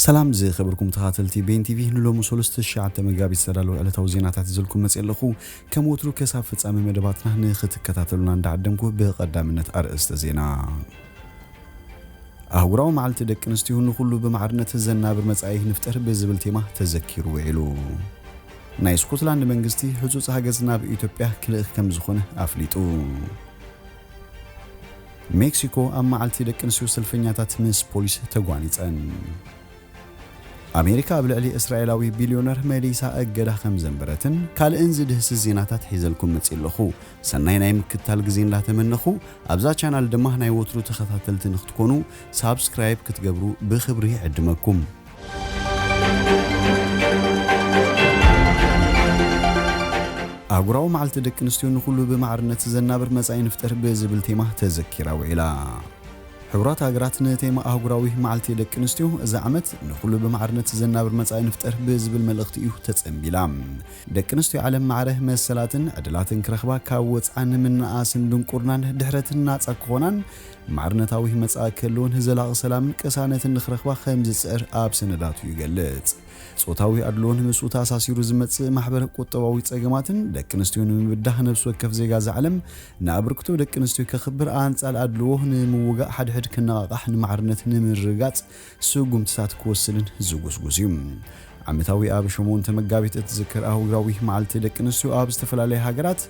ሰላም ዝኸበርኩም ተኸታተልቲ ቤን ቲቪ፣ ንሎሚ ሰሉስ ትሽዓተ መጋቢት ዝተዳለወ ዕለታዊ ዜናታት ይዘልኩም መፅእ ኣለኹ። ከም ወትሩ ከሳብ ፍጻሜ መደባትና ንኽትከታተሉና እንዳዓደምኩ፣ ብቐዳምነት ኣርእስተ ዜና። ኣህጉራዊ መዓልቲ ደቂ ኣንስትዮ፣ ንኹሉ ብማዕርነት ዘናብር መጻኢ ንፍጠር ብዝብል ቴማ ተዘኪሩ ውዒሉ። ናይ ስኮትላንድ መንግስቲ፣ ህጹጽ ሃገዝ ናብ ኢትዮጵያ ክልእኽ ከም ዝኾነ ኣፍሊጡ። ሜክሲኮ፣ ኣብ መዓልቲ ደቂ ኣንስትዮ ሰልፈኛታት ምስ ፖሊስ ተጓኒጸን። ኣሜሪካ ኣብ ልዕሊ እስራኤላዊ ቢልዮነር መሊሳ እገዳ ከም ዘንበረትን ካልእን ዝድህስስ ዜናታት ሒዘልኩም መጺእ ኣለኹ። ሰናይ ናይ ምክትታል ግዜ እንዳተመነኹ፣ ኣብዛ ቻናል ድማ ናይ ወትሩ ተኸታተልቲ ንክትኮኑ ሳብስክራይብ ክትገብሩ ብኽብሪ ይዕድመኩም። ኣህጉራዊ መዓልቲ ደቂ ኣንስትዮ፣ ንኹሉ ብማዕርነት ዘናብር መጻኢ ንፍጠር ብዝብል ቴማ ተዘኪራ ውዒላ። ሕቡራት ሃገራት ንቴማ ኣህጉራዊ መዓልቲ ደቂ ኣንስትዮ፣ እዚ ዓመት ንኹሉ ብማዕርነት ዘናብር መጻኢ ንፍጠር ብዝብል መልእኽቲ እዩ ተጸንቢላ። ደቂ ኣንስትዮ ዓለም ማዕረ መሰላትን ዕድላትን ክረኽባ፣ ካብ ወጽዓን ምንኣስን ድንቁርናን ድሕረትን ናጻ ክኾናን ማዕርነታዊ መጻኢ ክህልውን ዘላቒ ሰላምን ቅሳነትን ንኽረኽባ ከም ዝጽዕር ኣብ ሰነዳቱ ይገልጽ። ጾታዊ ኣድልዎን ምስኡ ተኣሳሲሩ ዝመጽእ ማሕበረ ቁጠባዊ ጸገማትን ደቂ ኣንስትዮ ንምብዳህ፣ ነፍሲ ወከፍ ዜጋ እዚ ዓለም ንኣበርክቶ ደቂ ኣንስትዮ ከኽብር፣ ኣንጻር ኣድልዎ ንምውጋእ፣ ሓድሕድ ክነቓቓሕ፣ ንማዕርነት ንምርግጋጽ ስጉምትታት ክወስድን ዝጉስጉስ እዩ። ዓመታዊ ኣብ ሸሞንተ መጋቢት እትዝከር ኣህጉራዊ መዓልቲ ደቂ ኣንስትዮ፣ ኣብ ዝተፈላለያ ሃገራት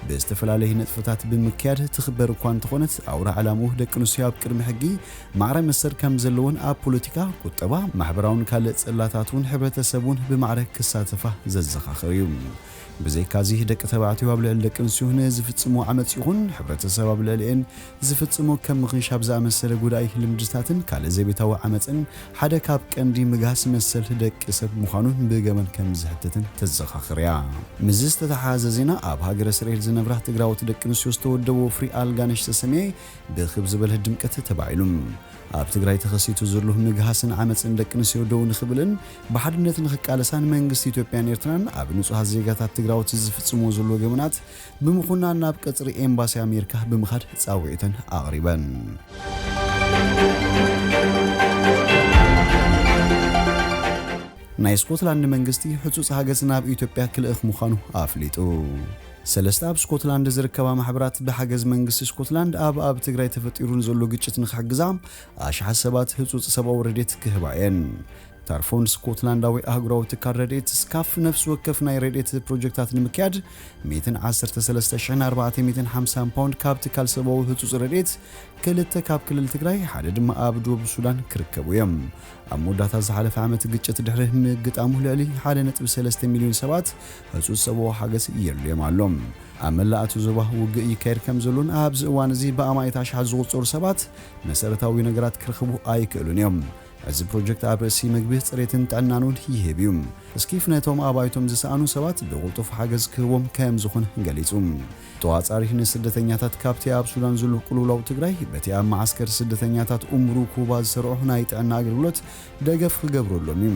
ብዝተፈላለየ ነጥብታት ብምክያድ ትኽበር እኳ እንተኾነት፣ ኣውራ ዕላምኡ ደቂ ኣንስትዮ ኣብ ቅድሚ ሕጊ ማዕረ መሰል ከም ዘለወን፣ ኣብ ፖለቲካ፣ ቁጠባ፣ ማሕበራውን ካልእ ጽላታት እውን ሕብረተሰብ እውን ብማዕረ ክሳተፋ ዘዘኻኽር እዩ። ብዘይካዚ፣ ደቂ ተባዕትዮ ኣብ ልዕሊ ደቂ ኣንስትዮ ንዝፍጽሞ ዓመጽ ይኹን ሕብረተሰብ ኣብ ልዕሊኤን ዝፍጽሞ ከም ምኽንሻብ ዝኣመሰለ ጉዳይ ልምድታትን ካልእ ዘቤታዊ ዓመጽን ሓደ ካብ ቀንዲ ምግሃስ መሰል ደቂ ሰብ ምዃኑን ብገበን ከም ዝሕተትን ተዘኻኽር እያ። ምስዚ ዝተተሓሓዘ ዜና፣ ኣብ ሃገረ እስራኤል ዝነብራ ትግራዎት ደቂ ኣንስትዮ ዝተወደቦ ፍሪ ኣልጋ ንእሽተ ሰምየ ብኽብ ዝበለ ድምቀት ተባዒሉ። ኣብ ትግራይ ተኸሲቱ ዘሎ ምግሃስን ዓመፅን ደቂ ኣንስትዮ ደው ንኽብልን ብሓድነት ንኽቃለሳን መንግስቲ ኢትዮጵያን ኤርትራን ኣብ ንጹሃት ዜጋታት ትግራዎት ዝፍጽምዎ ዘሎ ገበናት ብምኹናን ናብ ቀጽሪ ኤምባሲ ኣሜሪካ ብምኻድ ጻውዒተን ኣቕሪበን። ናይ ስኮትላንድ መንግስቲ ሕጹጽ ሃገዝ ናብ ኢትዮጵያ ክልእኽ ምዃኑ ኣፍሊጡ። ሰለስተ ኣብ ስኮትላንድ ዝርከባ ማሕበራት ብሓገዝ መንግስቲ ስኮትላንድ ኣብ፣ ኣብ ትግራይ ተፈጢሩ ንዘሎ ግጭት ንኽሕግዛ ኣሽሓት ሰባት ህጹጽ ሰብኣዊ ረድኤት ክህባ እየን። ታርፎን ስኮትላንዳዊ ኣህጉራዊ ትካል ረድኤት ስካፍ ነፍሲ ወከፍ ናይ ረድኤት ፕሮጀክታት ንምክያድ ሚእትን ዓሰርተ ሰለስተ ሽሕን ኣርባዕተ ሚእትን ሓምሳን ፓውንድ ካብ ትካል ሰብኣዊ ህጹጽ ረድኤት፣ ክልተ ካብ ክልል ትግራይ፣ ሓደ ድማ ኣብ ደቡብ ሱዳን ክርከቡ እዮም። ኣብ መወዳእታ ዝሓለፈ ዓመት ግጭት ድሕሪ ምግጣሙ ልዕሊ ሓደ ነጥቢ ሰለስተ ሚልዮን ሰባት ህጹጽ ሰብኣዊ ሓገዝ የድልዮም ኣሎ። ኣብ መላእ እቲ ዞባ ውግእ ይካየድ ከም ዘሎን ኣብዚ እዋን እዚ ብኣማኢት ኣሽሓት ዝቑጸሩ ሰባት መሰረታዊ ነገራት ክረኽቡ ኣይክእሉን እዮም። እዚ ፕሮጀክት ኣብ ርእሲ ምግቢ፣ ጽሬትን ጥዕናን እውን ይህብ እዩ። ስኪፍ ነቶም ኣባይቶም ዝሰኣኑ ሰባት ብቕልጡፍ ሓገዝ ክህቦም ከም ዝኾነ ገሊጹ። ተዋጻሪ ንስደተኛታት ካብቲ ኣብ ሱዳን ዘሎ ቅልውላው ትግራይ በቲ ኣብ መዓስከር ስደተኛታት ኡምሩ ኩባ ዝሰርዑ ናይ ጥዕና ኣገልግሎት ደገፍ ክገብረሎም እዩ።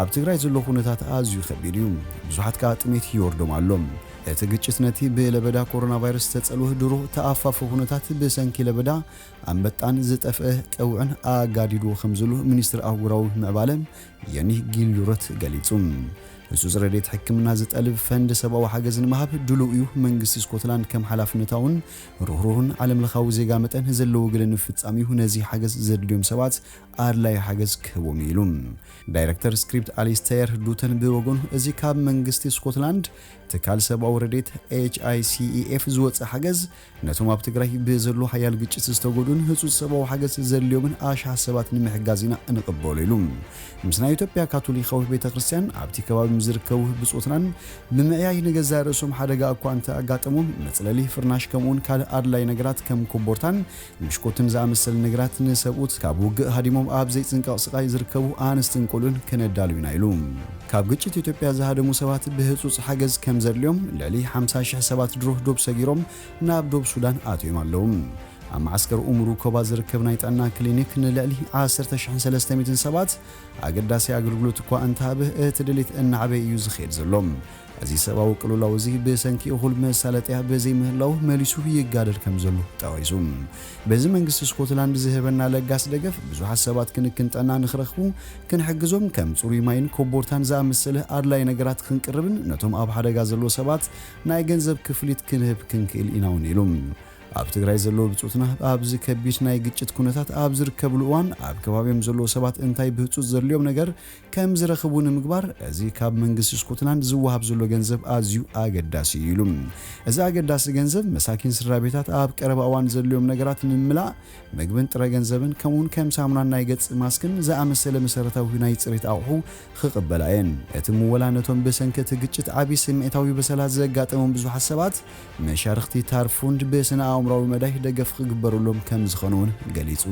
ኣብ ትግራይ ዘሎ ኩነታት ኣዝዩ ከቢድ እዩ። ብዙሓት ከኣ ጥሜት ይወርዶም ኣሎ። እቲ ግጭት ነቲ ብለበዳ ኮሮና ቫይረስ ዝተጸልወ ድሮ ተኣፋፊ ኩነታት ብሰንኪ ለበዳ ኣንበጣን ዝጠፍአ ቀውዕን ኣጋዲድዎ ከም ዘሎ ሚኒስትር ኣህጉራዊ ምዕባለ የኒ ጊልዱረት ገሊጹ። ህጹጽ ረድኤት ሕክምና ዝጠልብ ፈንድ ሰብኣዊ ሓገዝ ንምሃብ ድሉው እዩ። መንግስቲ ስኮትላንድ ከም ሓላፍነታውን ርህሩህን ዓለምለኻዊ ዜጋ መጠን ዘለዎ ግደ ንምፍጻም እዩ ነዚ ሓገዝ ዘድልዮም ሰባት ኣድላዪ ሓገዝ ክህቦም እዩ ኢሉ። ዳይረክተር ስክሪፕት ኣሊስተየር ዱተን ብወገኑ፣ እዚ ካብ መንግስቲ ስኮትላንድ ትካል ሰብኣዊ ረድኤት ኤች ኣይ ሲ ኢ ኤፍ ዝወጸ ሓገዝ ነቶም ኣብ ትግራይ ብዘሎ ሓያል ግጭት ዝተጎድኡን ህጹጽ ሰብኣዊ ሓገዝ ዘድልዮምን ኣሽሓት ሰባት ንምሕጋዝ ኢና እንቕበሎ ኢሉ። ምስ ናይ ኢትዮጵያ ካቶሊካዊት ቤተ ክርስቲያን ኣብቲ ከባቢ ምስ ዝርከቡ ብጾትናን ብምዕያይ ንገዛእ ርእሶም ሓደጋ እኳ እንተ ኣጋጠሞም መጽለሊ፣ ፍርናሽ ከምኡውን ካልእ ኣድላይ ነገራት ከም ኮቦርታን ብሽኮትን ዝኣመሰለ ነገራት ንሰብኡት ካብ ውግእ ሃዲሞም ኣብ ዘይጽንቀቕ ስቓይ ዝርከቡ ኣንስትን ቆልዑን ከነዳሉ ኢና ኢሉ። ካብ ግጭት ኢትዮጵያ ዝሃደሙ ሰባት ብህጹጽ ሓገዝ ከም ዘድልዮም ልዕሊ ሓምሳ ሽሕ ሰባት ድሮ ዶብ ሰጊሮም ናብ ዶብ ሱዳን ኣትዮም ኣለዉ። ኣብ መዓስከር ኡምሩ ኮባ ዝርከብ ናይ ጥዕና ክሊኒክ ንልዕሊ ዓሰርተ ሽሕን ሰለስተ ሚእትን ሰባት ኣገዳሲ ኣገልግሎት እኳ እንተሃበ፣ እቲ ድሌት እናዓበየ እዩ ዝኸይድ ዘሎ። እዚ ሰብኣዊ ቅልውላው እዚ ብሰንኪ እኹል መሳለጥያ ብዘይምህላው መሊሱ ይጋደል ከም ዘሎ ጠቒሱ። በዚ መንግስቲ ስኮትላንድ ዝህበና ለጋስ ደገፍ ብዙሓት ሰባት ክንክን ጥዕና ንኽረኽቡ ክንሕግዞም ከም ጽሩይ ማይን ኮቦርታን ዝኣመሰለ ኣድላይ ነገራት ክንቅርብን ነቶም ኣብ ሓደጋ ዘለዉ ሰባት ናይ ገንዘብ ክፍሊት ክንህብ ክንክእል ኢና እውን ኢሉ። ኣብ ትግራይ ዘለዉ ብጾትና ኣብዚ ከቢድ ናይ ግጭት ኩነታት ኣብ ዝርከብሉ እዋን ኣብ ከባቢኦም ዘለዉ ሰባት እንታይ ብህጹጽ ዘድልዮም ነገር ከም ዝረኽቡ ንምግባር እዚ ካብ መንግስቲ ስኮትላንድ ዝወሃብ ዘሎ ገንዘብ ኣዝዩ ኣገዳሲ እዩ ኢሉ። እዚ ኣገዳሲ ገንዘብ መሳኪን ስድራ ቤታት ኣብ ቀረባ እዋን ዘድልዮም ነገራት ንምምላእ ምግብን ጥረ ገንዘብን ከምኡውን ከም ሳሙናን ናይ ገጽ ማስክን ዝኣመሰለ መሰረታዊ ናይ ጽሬት ኣቑሑ ክቕበላ እየን። እቲ ምወላ ነቶም ብሰንኪ እቲ ግጭት ዓቢ ስምዒታዊ በሰላ ዘጋጠሞም ብዙሓት ሰባት መሻርኽቲ ታርፉንድ ብስነ ኣእምራዊ መዳይ ደገፍ ክግበረሎም ከም ዝኾነ እውን ገሊጹ።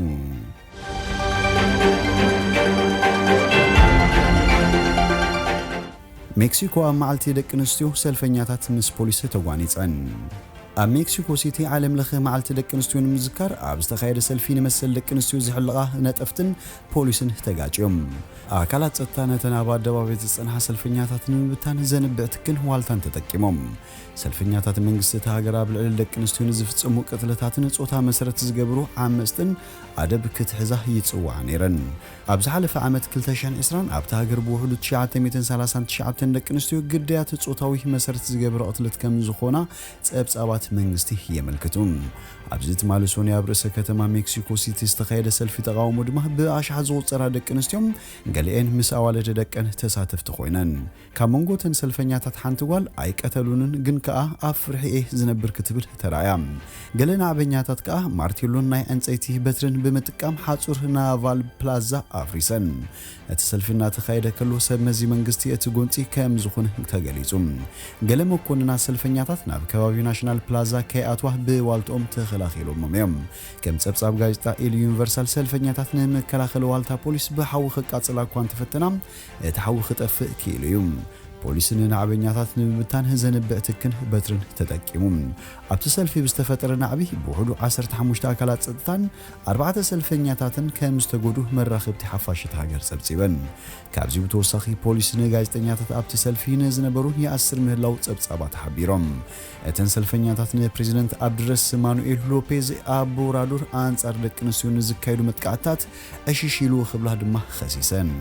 ሜክሲኮ ኣብ መዓልቲ ደቂ ኣንስትዮ ሰልፈኛታት ምስ ፖሊስ ተጓኒጸን። ኣብ ሜክሲኮ ሲቲ ዓለም ለኸ መዓልቲ ደቂ ኣንስትዮ ንምዝካር ኣብ ዝተኻየደ ሰልፊ ንመሰል ደቂ ኣንስትዮ ዝሕልቓ ነጠፍትን ፖሊስን ተጋጭዮም። ኣካላት ጸጥታ ነተን ኣብ ኣደባባይ ዝጸንሓ ሰልፈኛታት ንምብታን ዘንብዕ ትክን ዋልታን ተጠቂሞም። ሰልፈኛታት መንግስቲ እቲ ሃገር ኣብ ልዕሊ ደቂ ኣንስትዮ ንዝፍጸሙ ቅትለታትን ጾታ መሰረት ዝገብሩ ዓመጽትን ኣደብ ክትሕዛ ይጽውዓ ነይረን። ኣብ ዝሓለፈ ዓመት ክልተ ሽሕን ዕስራን ኣብታ ሃገር ብውሕዱ ትሽዓተ ሚእትን ሰላሳን ትሽዓተን ደቂ ኣንስትዮ ግዳያት ጾታዊ መሰረት ዝገብር ቅትለት ከም ዝኾና ጸብጻባት መንግስቲ የመልክቱ። ኣብዚ ትማሊ ሶኒ ኣብ ርእሰ ከተማ ሜክሲኮ ሲቲ ዝተኻየደ ሰልፊ ተቓውሞ ድማ ብኣሽሓት ዝቑጸራ ደቂ ኣንስትዮ ገሊኤን ምስ ኣዋልድ ደቀን ተሳተፍቲ ኮይነን። ካብ መንጎ እተን ሰልፈኛታት ሓንቲ ጓል ኣይቀተሉንን፣ ግን ከኣ ኣብ ፍርሒ እየ ዝነብር ክትብል ተራእያ። ገለ ናዕበኛታት ከኣ ማርቴሎን ናይ ዕንጸይቲ በትርን ብምጥቃም ሓጹር ናቫል ፕላዛ ኣፍሪሰን። እቲ ሰልፊ እናተኻየደ ከሎ ሰብ መዚ መንግስቲ እቲ ጎንጺ ከም ዝኾነ ተገሊጹ። ገለ መኮንናት ሰልፈኛታት ናብ ከባቢ ናሽናል ፕላዛ ከይኣትዋ ብዋልትኦም ተኸላኺሎሞም እዮም። ከም ጸብጻብ ጋዜጣ ኢል ዩኒቨርሳል ሰልፈኛታት ንምክልኻል ዋልታ ፖሊስ ብሓዊ ክቃጽላ እኳ እንተፈተና እቲ ሓዊ ክጠፍእ ክኢሉ እዩ። ፖሊስ ንናዕበኛታት ንምብታን ዘንብዕ ትክን በትርን ተጠቂሙ። ኣብቲ ሰልፊ ብዝተፈጠረ ናዕቢ ብውሕዱ ዓሰርተ ሓሙሽተ ኣካላት ጸጥታን ኣርባዕተ ሰልፈኛታትን ከም ዝተጎዱ መራኸብቲ ሓፋሽ እታ ሃገር ጸብጺበን። ካብዚ ብተወሳኺ ፖሊስ ንጋዜጠኛታት ኣብቲ ሰልፊ ንዝነበሩ ይኣስር ምህላው ጸብጻባት ሓቢሮም። እተን ሰልፈኛታት ንፕሬዚደንት ኣብድረስ ማኑኤል ሎፔዝ ኣቡራዱር ኣንጻር ደቂ ኣንስትዮ ንዝካየዱ መጥቃዕትታት ዕሽሽ ኢሉ ክብላ ድማ ኸሲሰን።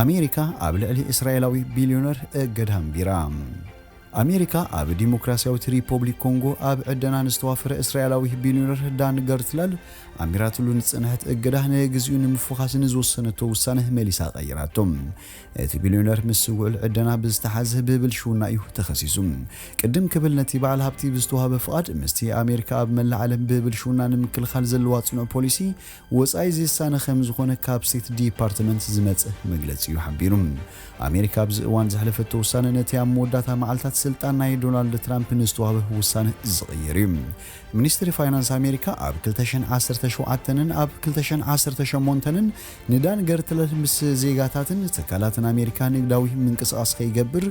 ኣሜሪካ ኣብ ልዕሊ እስራኤላዊ ቢልዮነር እገዳ ኣንቢራ። ኣሜሪካ ኣብ ዲሞክራሲያዊት ሪፖብሊክ ኮንጎ ኣብ ዕደና ንዝተዋፈረ እስራኤላዊ ቢልዮነር ዳን ገርትለል ኣንቢራትሉ ንዝጸንሐት እገዳ ንግዚኡ ንምፍኻስ ንዝወሰነቶ ውሳነ መሊሳ ቀይራቶ። እቲ ቢልዮነር ምስ ውዕል ዕደና ብዝተሓዘ ብብልሽውና እዩ ተኸሲሱ። ቅድም ክብል ነቲ በዓል ሃብቲ ብዝተዋህበ ፍቓድ ምስቲ ኣሜሪካ ኣብ መላእ ዓለም ብብልሽውና ንምክልኻል ዘለዋ ጽኑዕ ፖሊሲ ወጻኢ ዝሳነ ከም ዝኾነ ካብ ስቴት ዲፓርትመንት ዝመጸ መግለጺ እዩ ሓቢሩ። ኣሜሪካ ኣብዚ እዋን ዘሕለፈቶ ውሳነ ነቲ ኣብ መወዳእታ መዓልታት ስልጣን ናይ ዶናልድ ትራምፕ ንዝተዋህበ ውሳነ ዝቕይር እዩ። ሚኒስትሪ ፋይናንስ ኣሜሪካ ኣብ ክልተ ሽሕን ዓሰርተ ሸውዓተን ኣብ ክልተ ሽሕን ዓሰርተ ሸሞንተን ንዳን ገርትለር ምስ ዜጋታትን ትካላትን ኣሜሪካ ንግዳዊ ምንቅስቓስ ከይገብር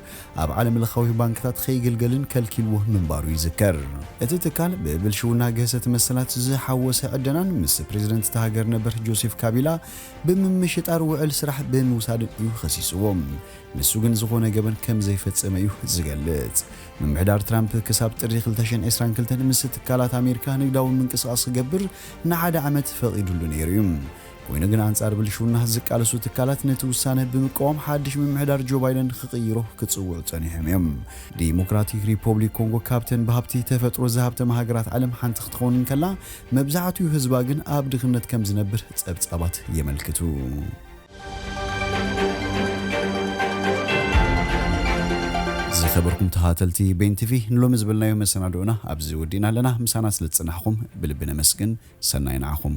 ኣብ ዓለም ለኻዊ ባንክታት ከይግልገልን ከልኪልዎ ምንባሩ ይዝከር። እቲ ትካል ብብልሽውና ግህሰት መሰላት ዝሓወሰ ዕደናን ምስ ፕሬዝደንት እታ ሃገር ነበር ጆሴፍ ካቢላ ብምምሽጣር ውዕል ስራሕ ብምውሳድን እዩ ኸሲስዎ። ንሱ ግን ዝኾነ ገበን ከም ዘይፈጸመ እዩ ዝገልጽ። ምምሕዳር ትራምፕ ክሳብ ጥሪ ክልተ ሽሕን ዕስራን ክልተን ምስ ትካላት ኣሜሪካ ንግዳዊ ምንቅስቓስ ክገብር ንሓደ ዓመት ፈቒዱሉ ነይሩ እዩ። ኮይኑ ግን ኣንጻር ብልሽውና ዝቃለሱ ትካላት ነቲ ውሳነ ብምቅዋም ሓድሽ ምምሕዳር ጆ ባይደን ክቕይሮ ክጽውዑ ጸኒሖም እዮም። ዲሞክራቲክ ሪፖብሊክ ኮንጎ ካብተን ብሃብቲ ተፈጥሮ ዝሃብተማ ሃገራት ዓለም ሓንቲ ክትኸውን እንከላ መብዛሕትኡ ህዝባ ግን ኣብ ድኽነት ከም ዝነብር ጸብጻባት የመልክቱ። ዝኸበርኩም ተኸታተልቲ ቤን ቲቪ ንሎሚ ዝበልናዮ መሰናድኦና ኣብዚ ወዲእና ኣለና። ምሳና ስለ ዝጸናሕኩም ብልቢ ነመስግን። ሰናይ ንዓኹም።